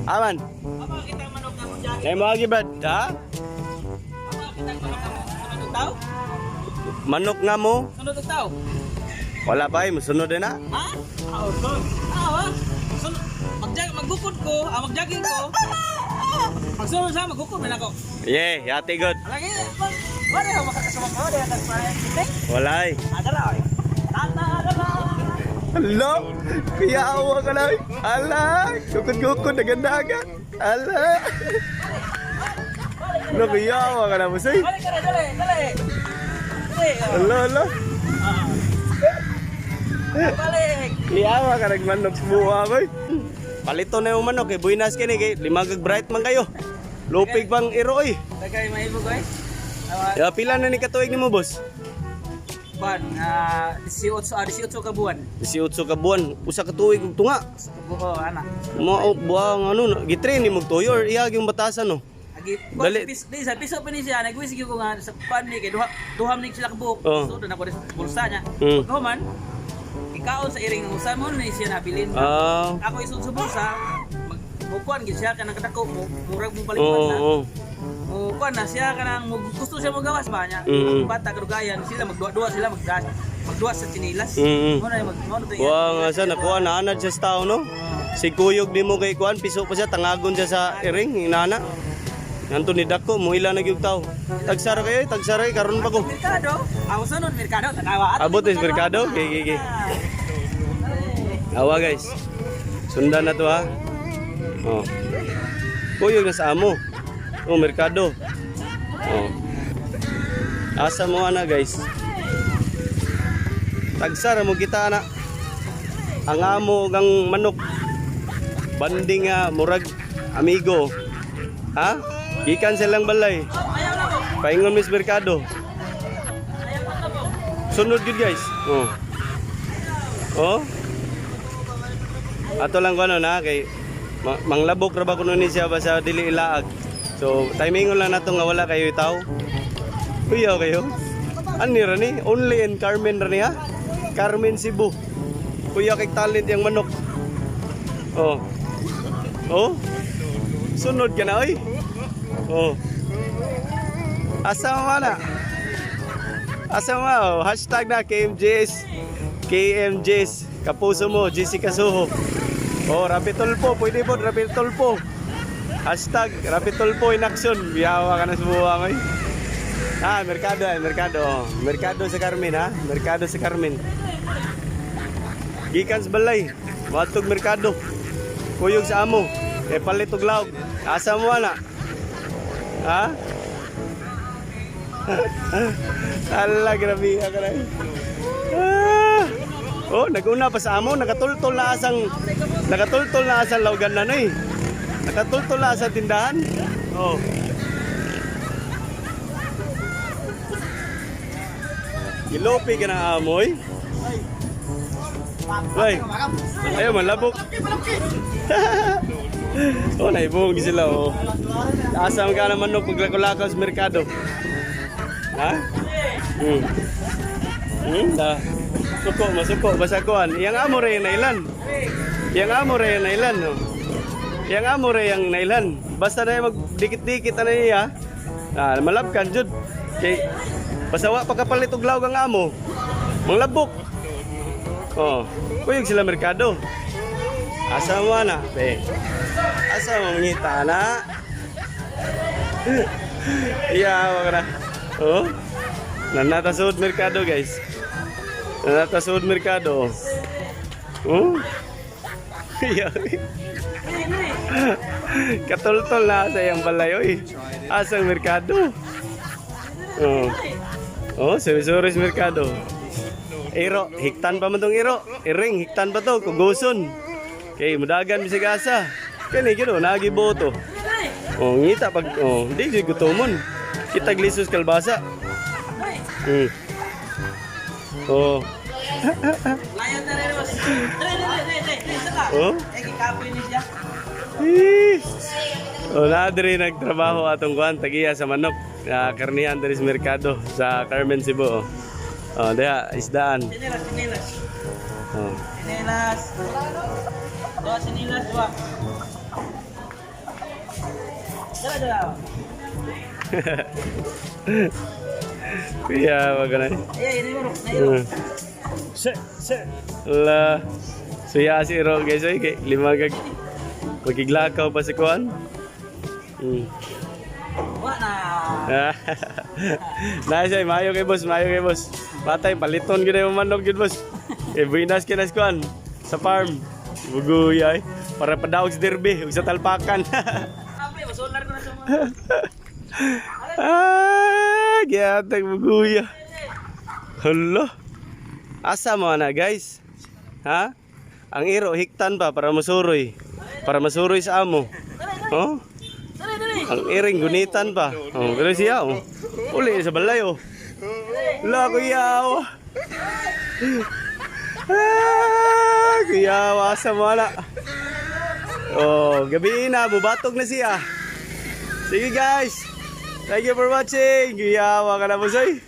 Aman. Amo kitang manok nga mo jogging. Nay mo agi brad, ha? Amo kitang manok nga mo sunod og tao. Manok nga mo. Sunod og tao. Wala pa ay, musunod din na. Ha? Ah, sunod. Ah, wa. Sunod. Magjag magbukod ko, ah, magjogging ko. Pagsunod sa magbukod man ako. Yeah, yati good. Lagi, wala ka makakasama ko, wala ka pa. Wala ay. Adala oy. Tata adala. Hello? Kuya, awa ka na. Ala, kukod-kukod, dagan-dagan. Ala. Ano, kuya, awa ka na mo, say. Balik ka na, dali, dali. Dali. Oh. Ala, ala. Ah. Balik. Kuya, awa ka nagmanok sa buwa, boy. Palito na yung manok, eh. Buinas ka ni, kay limagag bright man kayo. Lupig pang iro, oy. Tagay mahibog oy. Ah, Ya, pila na ni katuig ni mo, boss? Ban, 18, 18 ka buwan. 18 ka buwan, usa ka tuig ug tunga. Sa buho, ana. Mao buang ano, na- gitrain ni magtuyo or iyag yung batasan no. Agi, Dali. pis, di sa piso pa ni siya, nagwisig ko nga sa pan ni kay duha duha ni sila kabuok. Oh. So doon ako sa bulsa niya. Pagkahuman, ikaon sa iring usa mo ni siya nabilin. Ah. Ako isod sa bulsa, mag mukuan gid siya kanang kadako mo, murag mo Oo, palipan na. oo. Mo kuan na siya kanang mo, gusto siya mogawas ba niya. Ang bata kadugayan sila magduwa-duwa sila magdas magduwa sa tsinilas. Mo na mag mo na to Wa nga sa nakuha na anad siya sa tao no. Si Kuyog di mo kay kuan piso pa siya tangagon siya sa iring inana. Nanto ni dako mo ila na gyud tao. Tagsara kayo, tagsara kayo karon pa ko. Merkado, ako sunod merkado tanawa. Ato Abot is merkado. Okay, okay, okay. Awa guys. Sundan na to ha. Oh. Kuyog na sa amo. Oh, merkado. Oh. Asa mo ana guys? Tagsara mo kita ana. Ang amo ug ang manok. Banding nga murag amigo. Ha? Gikan silang balay. Ayaw na po. Paingon Miss Merkado. Ayaw na po. Sunod yun guys. Oh. Oh. Ato lang ko ano na kay manglabok ra ba kuno ni siya basta dili ilaag. So timingon lang nato nga wala kayo itaw. Kuya kayo. Ani ra ni? Only in Carmen ra ni ha? Carmen Cebu. Kuya kay talent yang manok. Oh. Oh. Sunod ka na oy. Oh. Asa mo na? Asa mo? Oh? Hashtag na KMJS. KMJS. Kapuso mo, Jessica Soho. Oh, Rapi Tulfo. Pwede po, Rapi Tulfo. #RapiTulfo in action. Biyawa ka na sa buwang ay. Ah, merkado ay, merkado. Oh. Merkado sa Carmen ha. Merkado sa Carmen. Gikan sa balay. Matog merkado. Kuyog sa amo. Eh palit og laog. Asa mo ana? Ha? Ala, grabe ka na. Ah. Oh, naguna pa sa amo, nakatultol na asang laugan na eh. Nakatultol na asang tindahan. Oh. Gilopi ka na amoy. Ay. Ayaw, malabok. Oh, naibong sila oh. Asa man ka na manok paglakaw-lakaw sa merkado. Ha? Da. Suko, masuko, basta kuan. Yang amo re yung nailan. Yang amo re yung nailan. No? Yang amo re yung nailan. Basta na yung magdikit-dikit na niya. Ah, malabkan jud. Kay basta wa pa kapalit og lawg ang amo. Manglabok. Oh, kuyog sila merkado. Asa mo na, be. Asa mo mangita na? Iya, wag na. Oh. Nanata sud merkado, guys. Nanata sud merkado. Oh. Iya. Katultol na sa iyang balay, oy. Asang merkado. Oh. Oh, suri-suri sa merkado. Iro, hiktan pa man tong iro. Iring, hiktan pa to, kuguson. Okay, mudagan bisag asa. Kani gyud oh, nagiboto. Oh, ngita pag oh, di gyud gutomon. Kita glisos kalbasa. Oh. Layan na rin, boss. Dali, dali, dali, dali, dali, saka. Oh? Eh, gikapoy ni siya. Ih. Oh, na diri nagtrabaho atong kuan tagiya sa manok. Karnihan diri sa merkado sa Carmen Cebu. Oh, oh diha isdaan. Sinilas, sinilas. Oh. Sinilas. Dua sinilas, dua. Dala dala. Kuya, wag na. Ay, ay, iro, na iro. Se, se. La. Suya si Iro guys oy kay lima kag makiglakaw pa si kuan. Wa na. Nice ay maayo kay boss, maayo kay boss. Patay paliton gyud ay manok gyud, boss. Kay buinas kay nas kuan sa farm. Buguy ay para padaog sa derby ug sa talpakan. Ape, solar ko na sa mga. Ah, giatag buguya. Hala. Asa mo na, guys? Ha? Ang iro hiktan pa para masuroy. Para masuroy sa amo. Oh? Dali, dali. Ang iring gunitan pa. Oh, pero siya oh. Uli sa balay oh. La kuya oh. Ah, kuya, asa mo na. Oh, gabi na, bubatog na siya. Sige guys. Thank you for watching. Kuya, ka na bosoy.